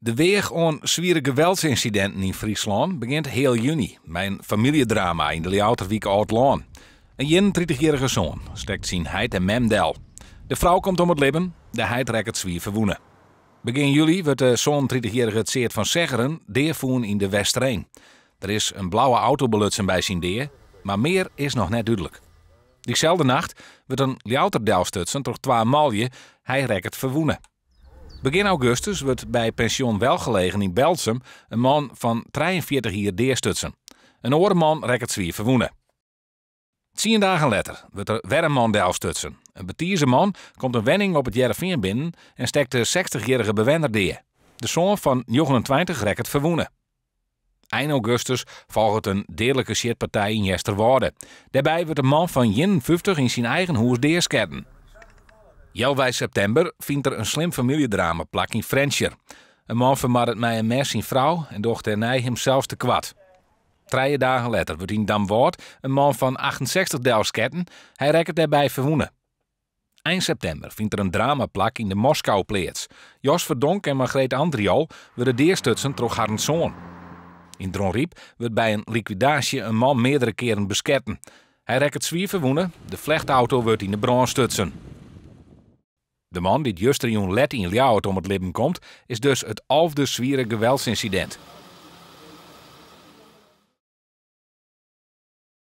De weach oan swiere geweldsynsidinten yn Fryslân begjint heal juny mei in famyljedrama yn de Ljouwerter wyk Aldlân. In ienentritich-jierrige soan stekt syn heit en mem del. De frou komt om it libben, de heit rekket swier ferwûne. Begjin july wurdt de sânentritichjierrige Tseard van Seggeren dea fûn yn de Westereen. Der is in blauwe auto belutsen by syn dea, mar mear is noch net dúdlik. Dyselde nacht wurdt in Ljouwerter delstutsen troch twa manlju, hy rekket ferwûne. Begjin augustus wurdt by pensjon Welgelegen yn Berltsum in man fan 43 jier deastutsen. In oare man rekket swier ferwûne. Tsien dagen letter wurdt der wer in man delstutsen. In betize man komt in wenning op It Hearrenfean binnen en stekt de sechstichjierrige bewenner dea. De soan fan 29 rekket ferwûne. Ein augustus folget in deadlike sjitpartij yn Easterwâlde. Dêrby wurdt in man fan 51 yn syn eigen hûs deasketten. Healwei septimber fynt der in slim famyljedrama plak yn Frjentsjer. In man fermoardet mei in mes syn frou en docht dêrnei himsels tekoart. Trije dagen letter wurdt yn Damwâld in man fan 68 delsketten. Hy rekket dêrby ferwûne. Ein septimber fynt der in drama plak yn de Moskoupleats. Jos Verdonk en Margreet Andriol wurde deastutsen troch harren soan. Yn Dronryp wurdt by in likwidaasje in man meardere kearen besketten. Hy rekket swier ferwûne, de flechtauto wurdt yn 'e brân stutsen. De man dy't justerjûn let yn Ljouwert om it libben komt, is dus it alfde swiere geweldsynsidint.